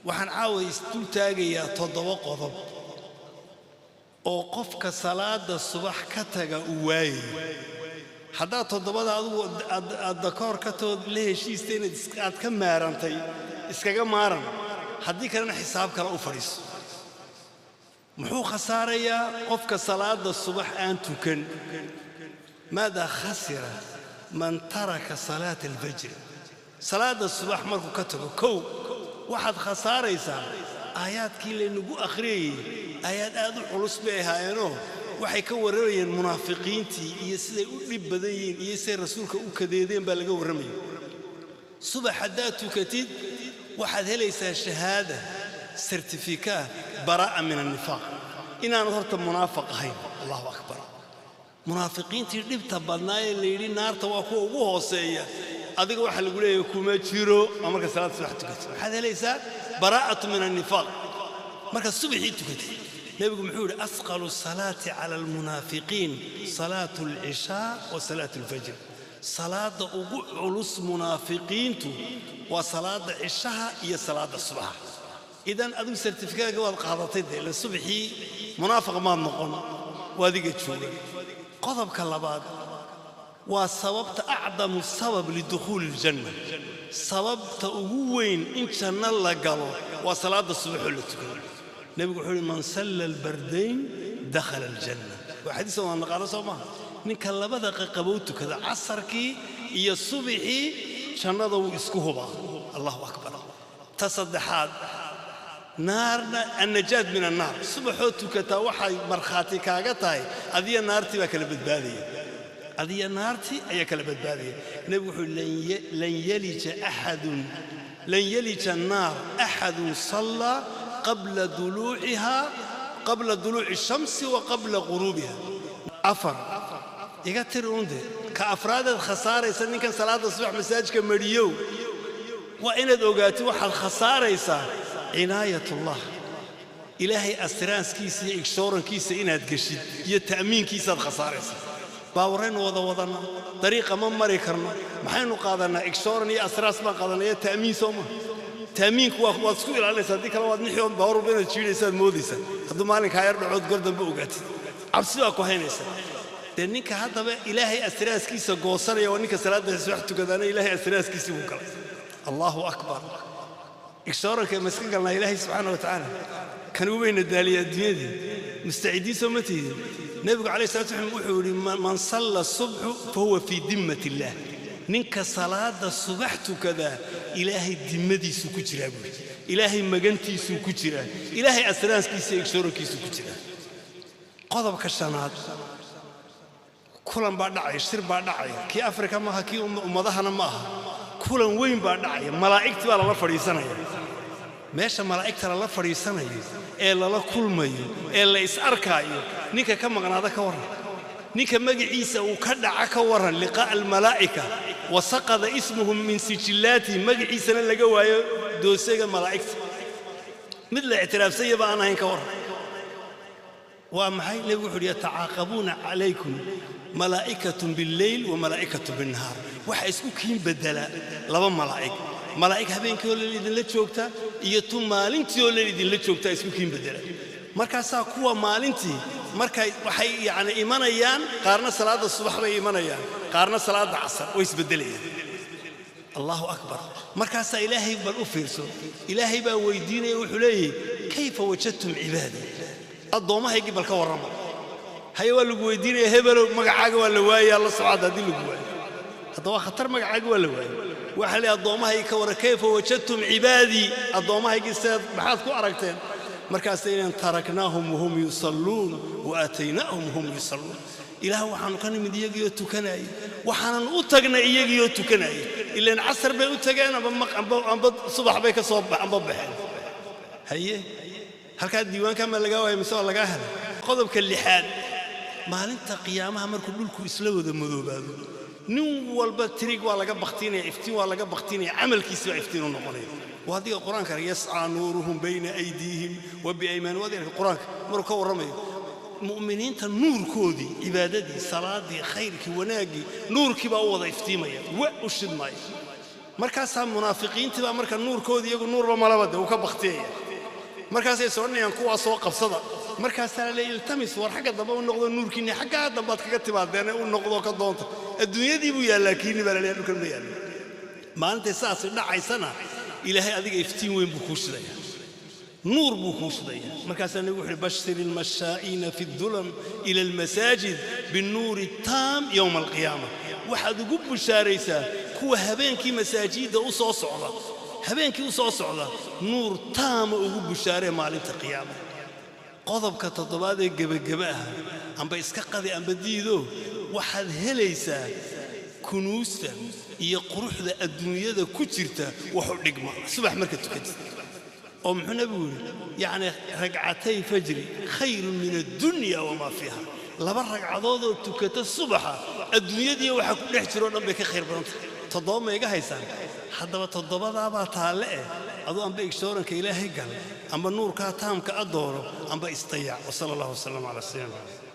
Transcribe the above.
Waxaan caawa isdul taagayaa 7 qodob oo qofka salaada subax ka taga uu waayayo. Haddaad 7da adigu aad dakoor ka tood la heshiista inaad aad ka maarantay, iskaga maaran. Haddii kalena xisaab kale u fadhiiso. Muxuu khasaarayaa qofka salaada subax aan tukan? Maada khasira man taraka salaata alfajr? Salaada subax markuu ka tago, kow, waxaad khasaaraysaa aayaadkii laynagu akhriyayey. Aayaad aad u culus bay ahaayeenoo waxay ka warramayeen munaafiqiintii iyo siday u dhib badan yihiin iyo siday rasuulka u kadeedeen baa laga warramayay. Subax haddaad tukatid, waxaad helaysaa shahaada, sertifika baraa'a min annifaaq, inaanad horta munaafaq ahayn. Allahu akbar! Munaafiqiintii dhibta badnaa ee la yidhi naarta waa kuwa ugu hooseeya, adiga waxaa lagu leeyahay kuma jiro. Waa marka salaad subax tukatid, waxaad helaysaa baraa'atu min annifaaq markaad subaxii tukatid. Nebigu muxuu yidhi? Asqalu salaati cala almunaafiqiin salaatu alcishaa wa salaatu alfajr. Salaadda ugu culus munaafiqiintu waa salaadda cishaha iyo salaadda subaxa. Idan adigu sertifikaadka waad qaadatay dee, ila subaxii munaafiq maad noqon, waa adiga jooga. Qodobka labaad waa sababta, acdamu sabab lidukhuuli aljanna, sababta ugu weyn in janno la galo waa salaadda subaxoo la tukado. Nebigu wuxuu yidhi: "Man salla albardayn dakhala aljanna." Waa xadiis waan naqaano, soo maaha? Ninka labada qaqabow tukada, casarkii iyo subixii, jannada wuu isku hubaa. Allahu akbar! Ta saddexaad, naarna annajaad min annaar. Subaxoo tukataa waxay markhaati kaaga tahay adiya naartii baa kala badbaadaya, adiya naartii ayaa kala badbaadaya. Nebigu wuxuu lan yalija axadun, lan yalija annaar axadun sallaa qabla duluuciha, qabla duluuci shamsi wa qabla ghuruubiha. Afar iga tiri unde. Ka afraadeed khasaaraysa ninkan salaadda subax masaajidka mariyow, waa inaad ogaatid waxaad khasaaraysaa cinaayatullah, ilaahay assurance-kiisa iyo insurance-kiisa inaad geshid iyo ta'miinkiisaad khasaaraysaa. Baawaraynu wada wadanna, dariiqa ma mari karno. Maxaynu qaadannaa? Insurance iyo assurance baan qaadanaa iyo ta'miin, soo ma? Ta'miinku waa waad isku ilaalinaysaa. Haddii kale waad nixi ood baawar walba inaad jiidhaysaad moodaysaa. Hadduu maalinkaa yar dhacood gor dambe ogaatid, cabsi baa ku haynaysaa dee. Ninka haddaba ilaahay assurance-kiisa goosanaya waa ninka salaadda subax tukadaana. Ilaahay assurance-kiisii buu galay. Allahu akbar! Insurance-ka ma iska galnaa ilaahay subxaana wa tacaala? Kan ubayna daaliya adduunyadii. Mustacidiin soo ma tihidin? Nebigu calayhi salatu wasalam wuxuu yidhi: "Man salla subxu fa huwa fii dimmat illaah." Ninka salaada subax tukadaa ilaahay dimmadiisuu ku jiraa buuri, ilaahay magantiisuu ku jiraa, ilaahay assurance-kiisa iyo insurance-kiisuu ku jiraa. Qodobka shanaad, kulan baa dhacaya, shir baa dhacaya. Kii Afrika maaha, kii ummadahana ma aha. Kulan weyn baa dhacaya, malaa'igtii baa lala fadhiisanaya. Meesha malaa'igta lala fadhiisanayo ee lala kulmayo ee la is arkaayo, ninka ka maqnaada ka warran? Ninka magaciisa uu ka dhaca ka warran? Liqaa'a almalaa'ika wa saqada ismuhum min sijillaatihim, magaciisana laga waayo doosega malaa'igta, mid la ictiraafsanyaba aan ahayn, ka warran? Waa maxay? Nebigu wuxu uhi: "Yatacaaqabuuna calaykum malaa'ikatun billeyl wa malaa'ikatun binnahaar." Waxa isku kiin beddela laba malaa'ig. Malaa'ig habeenkii oo leel idinla joogta iyo tu maalintii oo leel idinla joogta isku kiin beddela. Markaasaa kuwa maalintii markay waxay yacni imanayaan, qaarna salaadda subax bay imanayaan, qaarna salaadda casar, way isbeddelayaan. Allahu akbar! Markaasaa ilaahay, bal u fiirso, ilaahay baa weydiinaya. Wuxuu leeyahay: "Kayfa wajadtum cibaadii?" Addoommahaygii bal ka warrama. Haye, waa lagu weydiinaya: "Hebelow, magacaaga waa la waayaa." La socda, haddii lagu waayo hadda waa khatar. Magacaaga waa la waayay. Waxaa leeyahay: "Addoommahaygi ka warran, kayfa wajadtum cibaadii?" Addoommahaygii seed maxaad ku aragteen? Markaasay inaan: "Taraknaahum wahum yusalluun wa aataynaahum wahum yusalluun." Ilaah, waxaanu ka nimid iyagiioo tukanayay, waxaanan u tagnay iyagiioo tukanayay. Ilaan casar bay u tageen amba subax bay ka soo amba baxeen. Haye, halkaa diiwaanka ma lagaa waaya mise waa lagaa helay? Qodobka lixaad, maalinta qiyaamaha markuu dhulku isla wada madoobaado, nin walba tirig waa laga baktinaya, iftiin waa laga baktinaya, camalkiisi baa iftiin u noqonaya. Waa adiga qur-aanka: "Yascaa nuuruhum bayna aydiihim wa biaymaanihim." Waa adiga qur-aanka maruu ka warramayo mu'miniinta, nuurkoodii, cibaadadii, salaadii, khayrkii, wanaaggii, nuurkii baa u wada iftiimaya, wa u shidmaya. Markaasaa munaafiqiintii baa marka nuurkoodii, iyagu nuurba malaba de, uu ka baktiyaya. Markaasay soconayaan kuwaa soo qabsada. Markaasaa la leeyahy: iltamis, war xagga dambe u noqdo, nuurkiinni xaggaa dambaad kaga timaadeene u noqdo, ka doonta, adduunyadii buu yaallaa kiinni baa la leeyahay, dhulkan ma yaallo. Maalintay saasi dhacaysana Ilaahay adiga iftiin weyn buu kuu shidaya, nuur buu kuu shidaya. Markaasaa Nebigu wuxu uhi: bashir ilmashaa'iina fi dulam ila almasaajid binnuuri taam yowma alqiyaama. Waxaad ugu bushaaraysaa kuwa habeenkii masaajidda u soo socda, habeenkii u soo socda, nuur taama ugu bushaaree maalinta qiyaama. Qodobka toddobaad ee gebageba ah, amba iska qadi amba diido, waxaad helaysaa kunuusta iyo quruxda adduunyada ku jirta wax u dhigma subax marka tukatid. Oo muxuu Nebigu yidhi? Yacni ragcatay fajri khayrun min addunya wamaa fiiha. Laba ragcadoodoo tukata subaxa adduunyadiiyo waxa ku dhex jiroo dhan bay ka khayr badan tahay. Toddoba ma iga haysaan? Haddaba toddobadaabaa taalle eh, aduu amba igshooranka Ilaahay gal, amba nuurkaa taamka a dooro, amba isdayac. Wasala allahu wasalam calaa sayidina Maxamed.